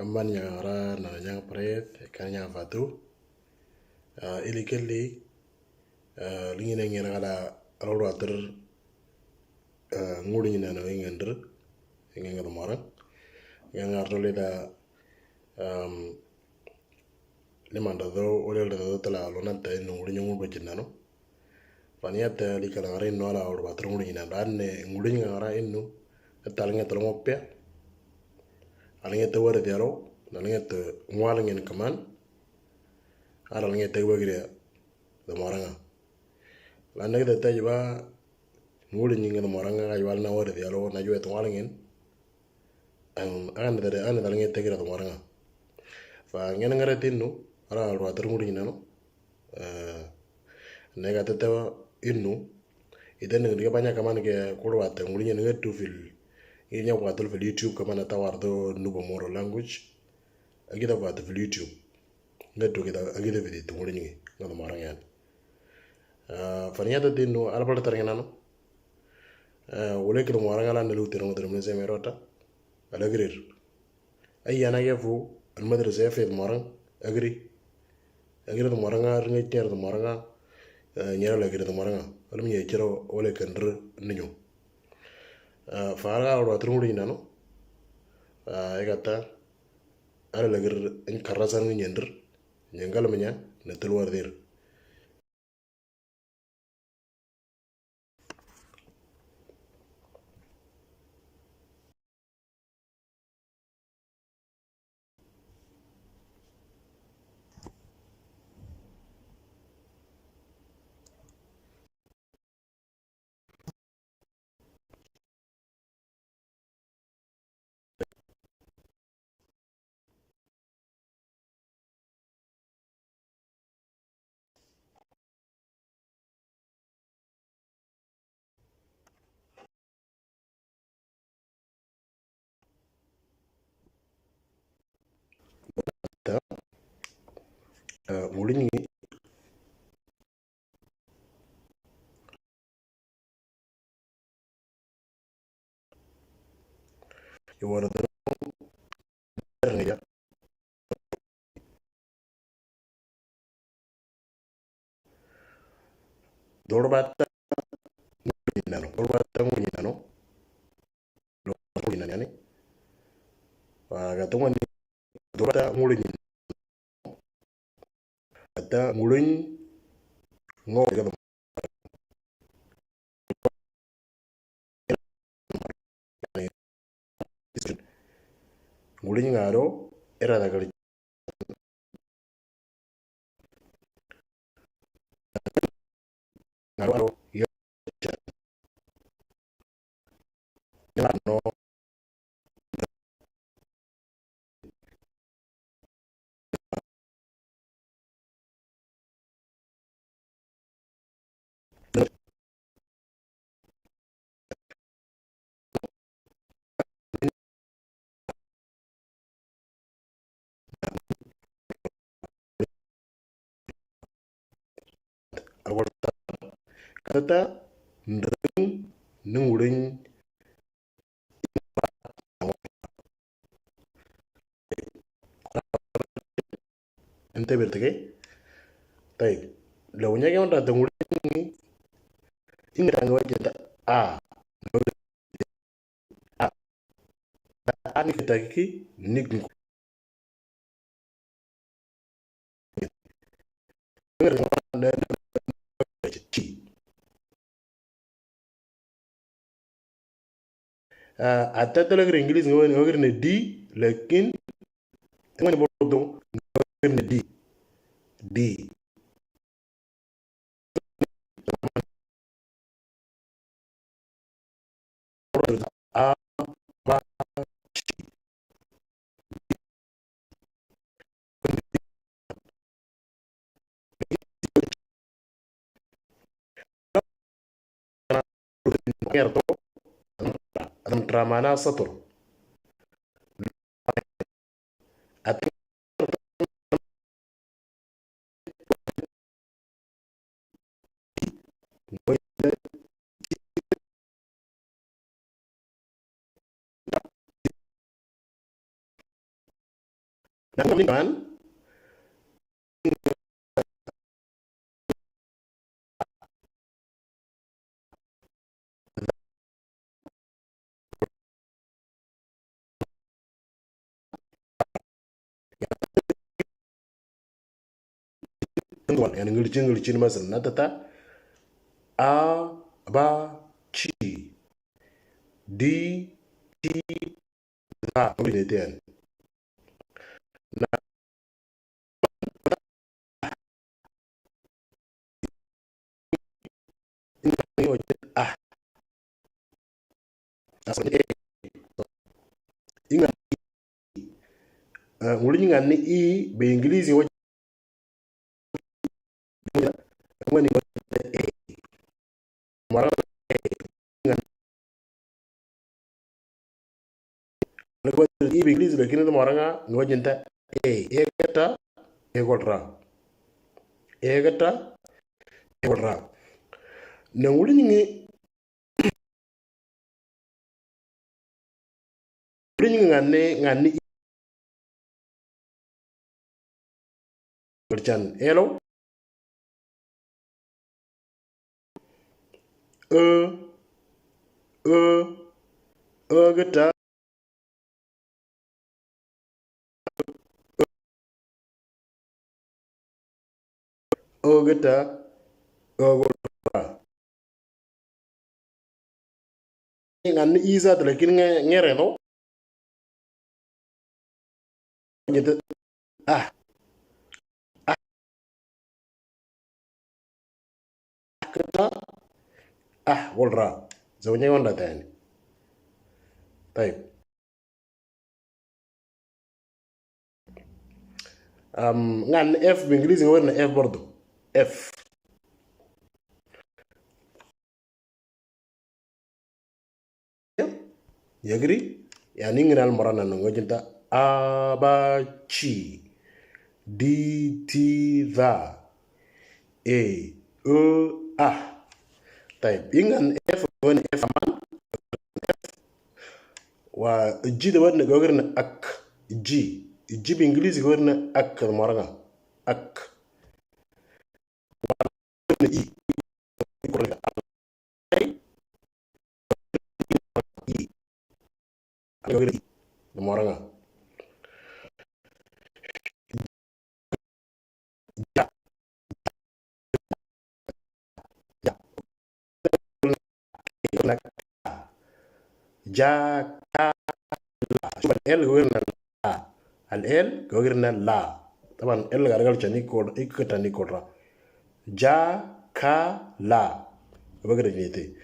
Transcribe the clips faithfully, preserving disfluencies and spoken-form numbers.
Amban nyangara na nyang pret, kan nyang fatu. Ah, ili kelli, ah, lingin ngin kala rodo atur, ah, ngudi nyina no ingender, ingin ngada morang. Yang arto leda, um, limanda do, olel do tala lonanta inu ngudi nyungu bajinano. Paniata li kala ngara inu ala odo batru ngudi nyina. Dane ngudi nyina ngara inu, etal nge tolong opia. Ala nge te wari diaro, ala nge te ngwal ngen kaman. Ala nge te wagri de moranga. Landa kita ta jiba ngudi nyinga de moranga ka jiba na wari diaro, na jiba te ngwal ngen. Ang, ang ada, ang ada nge te kira de moranga. Fa ngen ngara tinu, ala odo batru ngudi nyina no. Eh, nega tete inu, ite neng dia banyak kaman ke kudu wate ngudi nyen ngetu fil, ini nyawa watul fil YouTube kaman ata wardo nubo moro language. Agita wate fil YouTube. Ngetu kita, agita video tu ngudi nyen, ngada morang yan. Eh, faniata tinu, ala pada taringan ano. Eh, wale kita morang ala nelu tirong tirong se merota. Ala grir. Ai yana ya fu, al madrasa ya fi morang, agri. Agri de moranga, ringa tiar de moranga, eh, nyara la agri de moranga. Alam ya chiro ole kan re ninyo. Eh, fara odo batru ngudi nyina no. Eh, egata, ala la agri en karasan ngi nyendir. Nyengal menya, ne telwar dir. Ta, eh, ngudi nyi. Iwara ya. Dorbata ngudi nyina no, dorbata ngudi nyina no. Dorbata ngudi nyina yani. Wa gatunga ni dorbata ngudi nyina. Ata ngudi ngo. Ngudi ngaro era da gali. Ngaro aro ya. No. Alwarta. Kata ta ndring nungring. Ente bertake. Taib. Lawanya ke mata tunguri ni. Ingat angwa jata a. A. Ani kita ki nik nik. Ah, ata tala kira English ngawin ngawin na D, lakin ngawin bodo ngawin na D. D. A, ba, Adam tramana satur. Nang man. Tuan, yani ngirchin ngirchin mas na tata. A, ba, chi. Di, ti, da. Ini tian. Na. Ah. Asal ni. Ingat. Eh, nguli ngan ni i, be English wa. Ngani wa. Mara. Ngan. Ngan wa i be English, lakin mara nga, ngan wa jinta. E, e kata, e kodra. E kata, e kodra. Na nguli ngi Bring ngani, ngani. Berchan. Hello. E, e, e kata. E kata, e kodra. Ngan ni i zat, lakin nge, nge redo. Gitu. Ah. Ah. Kata. Ah, kodra. Zawnya wanda tani. Taib. Um, ngan F be English, ngan F bordo. F. Ya, ya giri? Ya, ninginal morana nungo jinta. A, ba, chi. Di, ti, da. E, u, ah. Taib. Ingan F, wan F aman. Wa, ji da wan gogirna ak. Ji. Ji be English gogirna ak, moranga. Ak. Moranga. Ja, ka, la. Cuba al L gawirna la. Al L gawirna la. Taban L gargal chani kod, ik tani kodra. Ja, ka, la. Gawirna niti.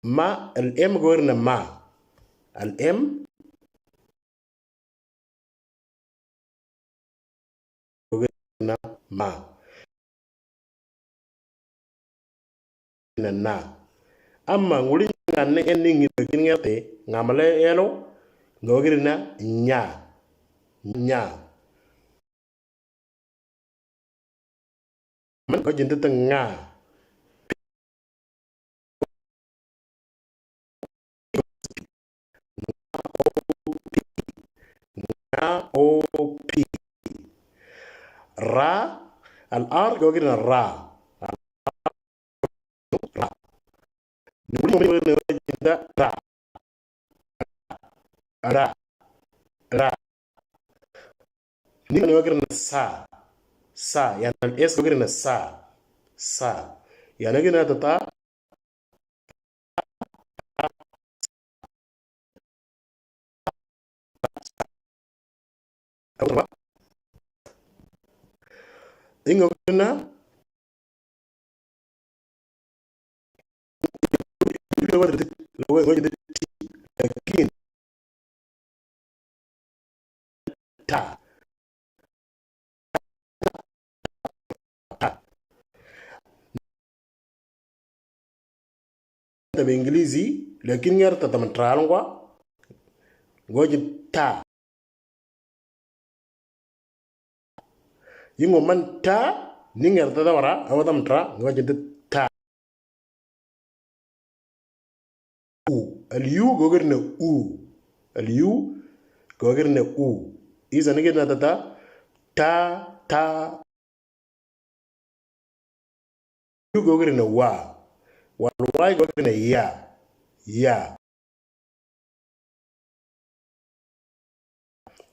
Ma, al M gawirna ma. Al M gawirna ma. Na, na. Amma nguli ngan ne en ningi kin ngerte, ngamale elo, gawirna nya. Nya. Man ko jinte tenga. Nga, o, pi. Ra, al R gawirna ra. Ra. Ra. Ra. Ra. Ni gawirna sa. Sa. Yani al S gawirna sa. Sa. Yani gawirna tata. Ingo na. Lakin ta. Ta. Ta be English, lakin ngar ta taman tra longwa. Goji ta. Yingo man ta, ni ngar ta ta wara, awa taman tra, goji ta. U. Al U gawirna u. Al U Gogirine u. Isa nigit na tata. Ta, ta. Yu gogirine wa. Wan wai gogirine ya. Ya.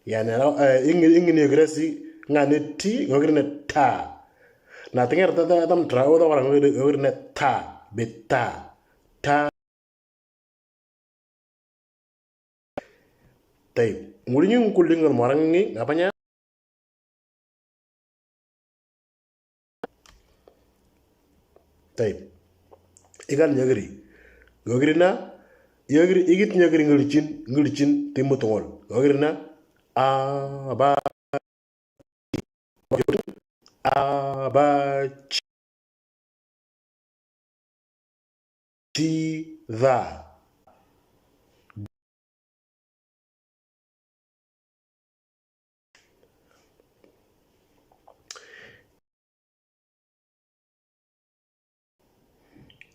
Yani, eh, ingin, ingin ya geresi ngane ti gogirine ta. Na tingir tata tam tra o da wala gogirine ta. Beta. Ta. Taib. Nguri nyu ngkul dingal marang ngi, ngapanya? Taib. Ikan nyagri. Gogri na, yagri, igit nyagri ngirichin, ngirichin, timu tongol. Gogri na, a, ba, a, ba, chi, ti, da.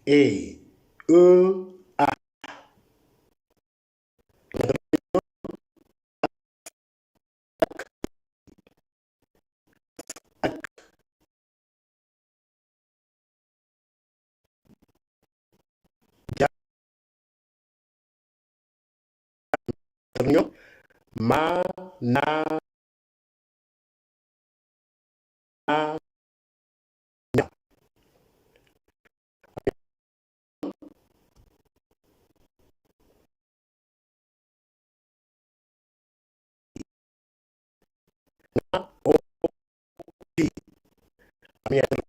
E, o, a. Ma, na, na, nya. Na, o, ti. Ami ada